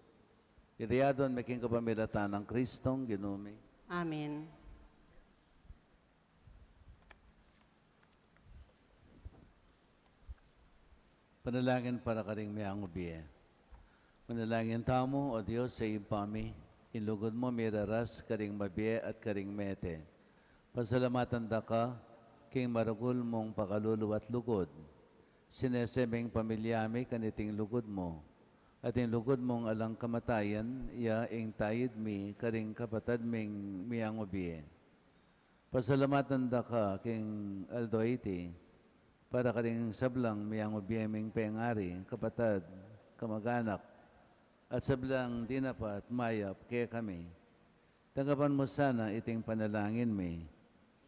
Iti adwan mi king kapamilatan nang Kristong Ginu mi. Amen. Panalangin para karing miyangubie. Manalangin tamu, O Dios a Ibpa mi, ing lugud mu miraras karing mabie at karing mete. Pasalamatan da ka king maragul mung pakalulu at lugud. Sinese ming pamilya mi kaniting lugud mu, at ing lugud mung alang kamatayan ya ing tayid mi karing kapatad ming miyangubie. Pasalamatan da ka king aldo iti, para karing sablang miyangubie ming pengari, kapatad, kamaganak, at sablang dinapat mayap kekami. Tanggapan mu sana iting panalangin mi,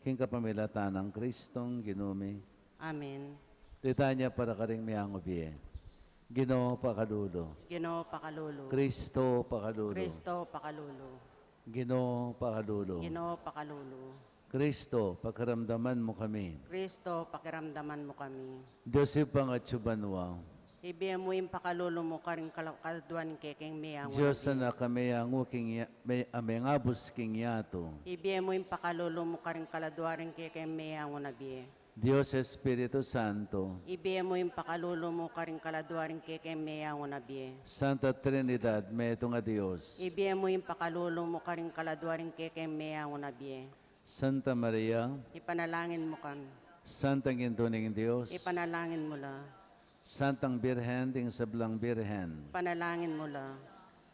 king kapamilatan nang Kristong Ginu mi. Amen. Litanya para karing miyangubie. Ginu, pakalulu. Ginu, pakalulu. Kristo, pakalulu. Kristo, pakalulu. Ginu, pakalulu. Ginu, pakalulu. Kristo, pakiramdaman mu kami. Kristo, pakiramdaman mu kami. Dios Ibpang atsu banua. Ibie mu ing pakalulu mu karing kala-, kaladua ning kekeng meangu na bie. Dios Anak a meangu king ya-, me-, a mengabus king yatu. Ibie mu ing pakalulu mu karing kaladua ning kekeng meangu na bie. Dios Espiritu Santo. Ibie mu ing pakalulu mu karing kaladua ning kekeng meangu na bie. Santa Trinidad, metung a Dios. Ibie mu ing pakalulu mu karing kaladua ning kekeng meangu na bie. Santa Maria. Ipanalangin mu kami. Santang Indu ning Dios. Ipanalangin mu la. Santang Birhen ding sablang birhen. Ipanalangin mu la.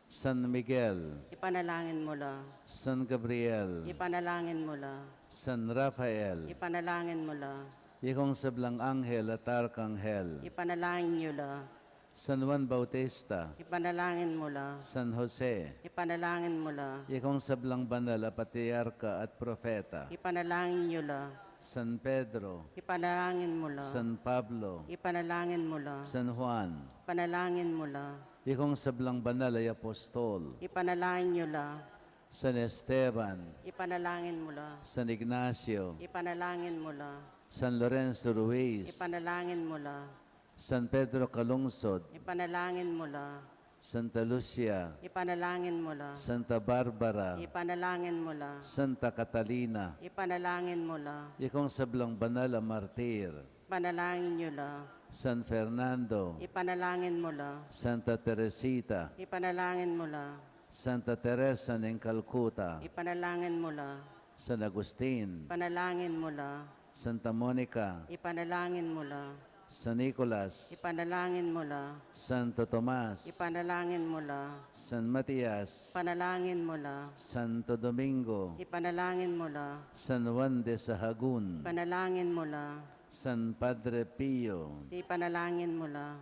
San Miguel. Ipanalangin mu la. San Gabriel. Ipanalangin mu la. San Rafael. Ipanalangin mu la. Ikong sablang anghel at arkanghel. Ipanalangin yu la. San Juan Bautista. Ipanalangin mu la. San Jose. Ipanalangin mu la. Ikong sablang banal a patriarka at propeta. Ipanalangin yu la. San Pedro. Ipanalangin mu la. San Pablo. Ipanalangin mu la. San Juan. Ipanalangin mu la. Ikong sablang banal a apostol. Ipanalangin yu la. San Esteban. Ipanalangin mu la. San Ignacio. Ipanalangin mu la. San Lorenzo Ruiz. Ipanalangin mu la. San Pedro Calungsod. Ipanalangin mu la. Santa Lucia. Ipanalangin mu la. Santa Barbara. Ipanalangin mu la. Santa Catalina. Ipanalangin mu la. Ikong sablang banal a martir. Ipanalangin yu la. San Fernando. Ipanalangin mu la. Santa Teresita. Ipanalangin mu la. Santa Teresa ning Calcutta. Ipanalangin mu la. San Agustin. Ipanalangin mu la. Santa Monica. Ipanalangin mu la. San Nicolas. Ipanalangin mu la. Santo Tomas. Ipanalangin mu la. San Matias. Ipanalangin mu la. Santo Domingo. Ipanalangin mu la. San Juan de Sahagun. Ipanalangin mu la. San Padre Pio. Ipanalangin mu la.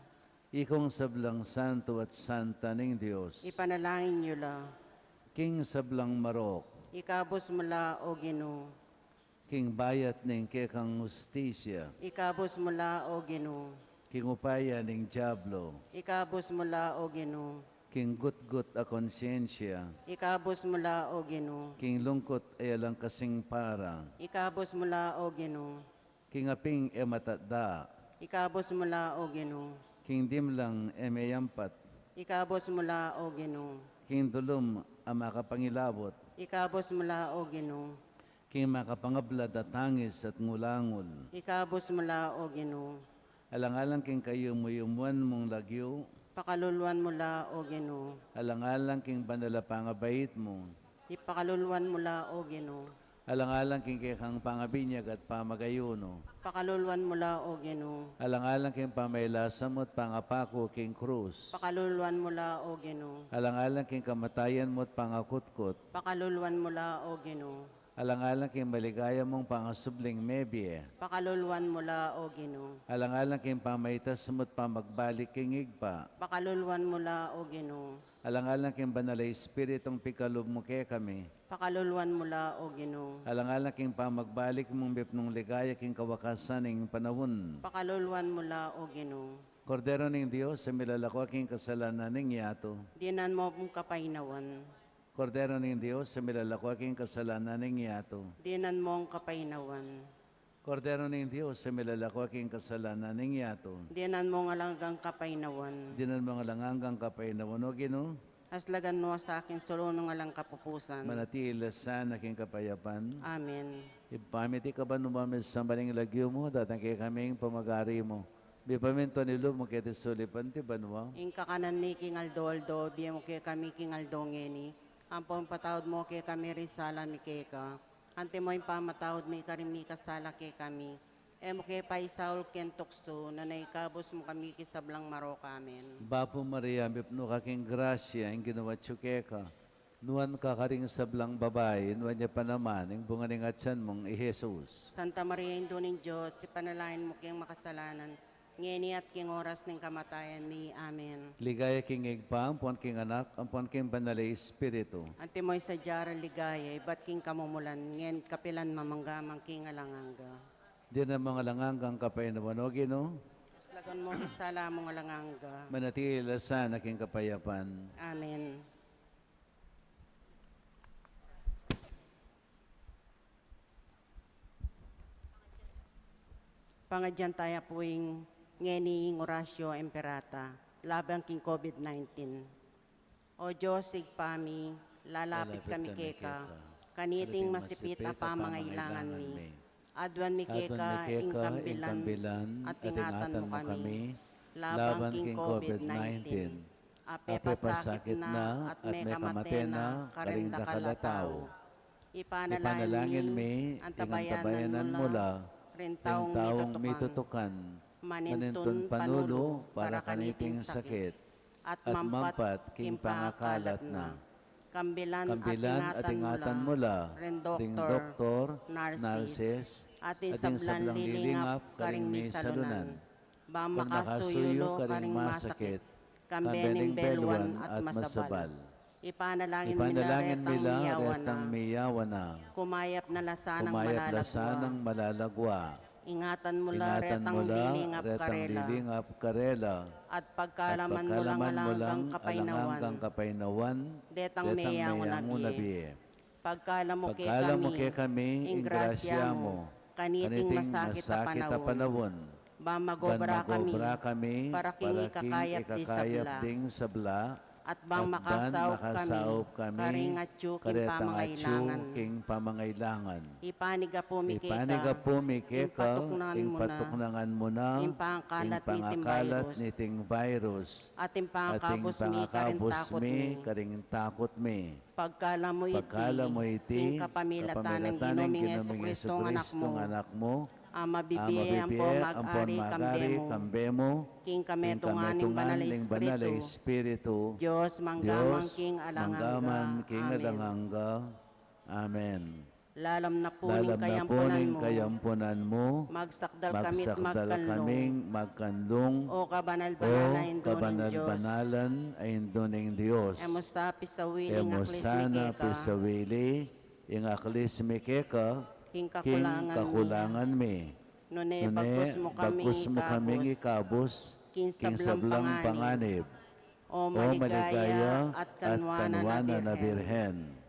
Ikong sablang santo at santa ning Dios. Ipanalangin yu la. King sablang marok. Ikabus mu la, O Ginu. King bayat ning kekang hustisya. Ikabus mu la, O Ginu. King upaya ning diablo. Ikabus mu la, O Ginu. King gutgut a konsyensya. Ikabus mu la, O Ginu. King lungkut a alang kasing para. Ikabus mu la, O Ginu. King aping e matatda. Ikabus mu la, O Ginu. King dimlang e meyampat. Ikabus mu la, O Ginu. King dulum a makapangilabut. Ikabus mu la, O Ginu. King makapangablad a tangis at ngulangul. Ikabus mu la, O Ginu. Alang-alang king kayumu-yumuan mung lagyu. Pakaluluan mu la, O Ginu. Alang-alang king banal a pangabait mu. Ipakaluluan mu la, O Ginu. Alang-alang king kekang pangabinyag at pamagayunu. Pakaluluan mu la, O Ginu. Alang-alang king pamailasa mu at pangapaku king krus. Pakaluluan mu la, O Ginu. Alang-alang king kamatayan mu at pangakutkut. Pakaluluan mu la, O Ginu. Alang-alang king maligaya mung pangasubling mebie. Pakaluluan mu la, O Ginu. Alang-alang king pamaitas mu't pamagbalik king Ibpa. Pakaluluan mu la, O Ginu. Alang-alang king Banal a Espiritung pikalub mu kekami. Pakaluluan mu la, O Ginu. Alang-alang king pamagbalik mung mipnung ligaya king kawakasan ning panaun. Pakaluluan mu la, O Ginu. Kordero ning Dios, a milalako king kasalanan ning yatu. Dinan mu kung kapaynawan. Kordero ning Dios, a milalako king kasalanan ning yatu. Dinan mu kung kapaynawan. Kordero ning Dios, a milalako king kasalanan ning yatu. Dinan mu kung alang anggang kapaynawan. Dinan mu kung alang anggang kapaynawan, O Ginu. Aslagan mu sa king sulu nung alang kapupusan. Manatili la sana king kapayapan. Amen. Ibpa mi, atiu ka banua, misamban ya ing lagyu mu, datang kekami ing pamagari mu. Mipamintuan ing lub mu keti sulip anti banua. Ing kakanan mi king aldo-aldo, ibie mu kekami king aldo ngeni. Ampon ipatawad mu kekami ring sala mi keka, anti mo ing pamatawad mi karing mikasala kekami. E mu ke paisaul king tuksu, nune ikabus mu kami king sablang marok. Amen. Bapu Maria, mipnu ka king grasya, ing Ginu atyu keka. Nuan ka karing sablang babai, nuan ya pa naman ing bunga ning atian mung i Jesus. Santa Maria, Indu ning Dios, ipanalangin mu keng makasalanan, ngeni at king oras ning kamatayan mi. Amen. Ligaya king Ibpa, ampon king Anak, ampon king Banal a Espiritu. Antimo ing sadya rang ligaya, ibat king kamumulan, ngeni at kapilan man, mangga man king alang angga. Dinan mu kung alang anggang kapaynawan, O Ginu. Aslagan mu ing sala mung alang angga. Manatili la sana king kapayapan. Amen. Pangadyan taya pu ing ngeni ing Oratio Imperata laban king COVID nineteen. O Dios, Ibpa mi, lalapit kami keka, kaniting masipit a pamangailangan mi. Aduan mi keka ing kambilan at ingatan mu kami laban king COVID nineteen. A pepasakit na at mekamate na karing dakal a tau. Ipanalangin mi ing antabayanan mu la ring taung mitutukan, manintun panulu para kaniting sakit, at mampat king pangakalat na. Kambilan at ingatan mu la ring doktor, narsis, at ing sablang lilingap karing misalunan. Bang makasuyu karing masakit, kambe ning beluan at masabal. Ipanalangin mi la retang miyawan na. Kumayap na la sanang malalagwa. Ingatan mu la retang lilingap karela. At pagkalaman mu lang alang anggang kapaynawan detang meyangu na bie. Pagkalam mu kekami ing grasya mu kaniting masakit a panaun. Bang magobra kami para king ikakayap ding sabla. At bang makasaup kami karing atyu king pamangailangan. Ipanyawad mi keka ing patuknangan mu na ing pangakalat niting virus. At ing pangakabus mi karing takut mi. Pagkalam mu iti, king kapamilatan ning Ginu ming Jesucristo, Anak mu, a mabibie ampon mag-ari kambe mu, king kametungan ning Banal a Espiritu, Dios, mangga man king alang angga. Amen. Lalam na pu ning kayampunan mu, magsakdal kaming magkanlung, o kabanal-banalan a Indu ning Dios. E mu sana pisawili ing aklis mi keka king kakulangan mi. Nune bagkus mu kaming ikabus king sablang panganib. O maligaya at kanwanan a Birhen.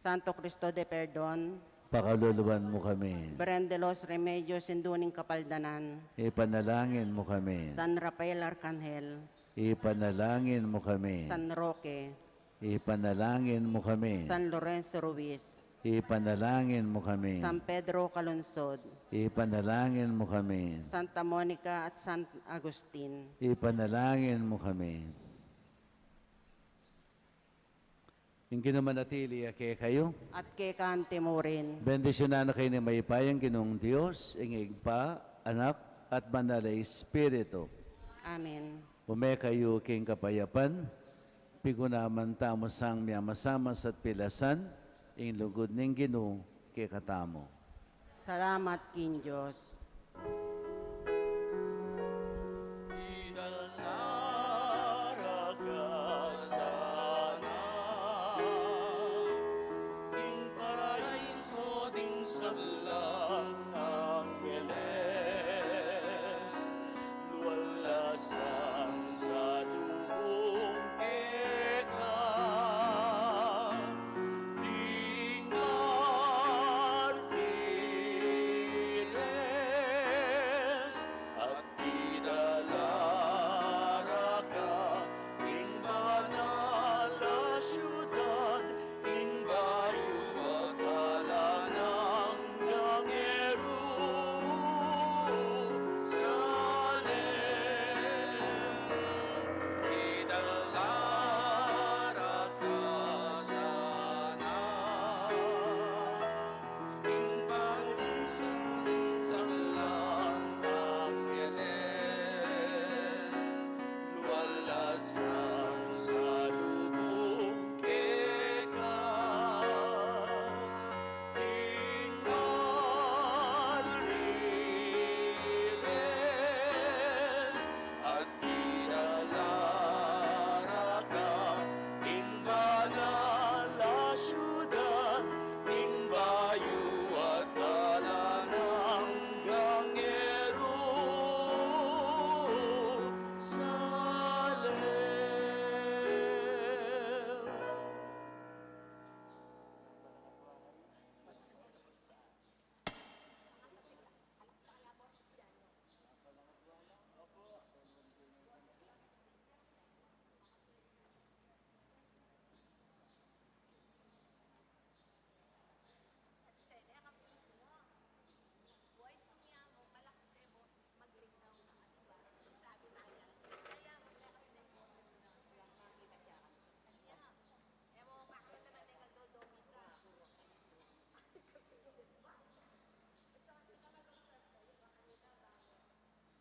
Santo Cristo de Perdon, pakaluluan mu kami. Birhen de los Remedios, Indu ning Kapaldanan, ipanalangin mu kami. San Rafael Arcangel, ipanalangin mu kami. San Roque, ipanalangin mu kami. San Lorenzo Ruiz, ipanalangin mu kami. San Pedro Calungsod, ipanalangin mu kami. Santa Monica at San Agustin, ipanalangin mu kami. Ing Ginu manatili ya kekayu. At keka mu rin. Bendisyunan na kayu ning mayupayang Ginung Dios, ing Ibpa, Anak, at Banal a Espiritu. Amen. Ume kayu king kapayapan. Pigunaman tamu sang miyamasamas at pilasan Ing lugud ning Ginu kekatamu. Salamat king Dios. Idalara ka sana king paraiso ding sablang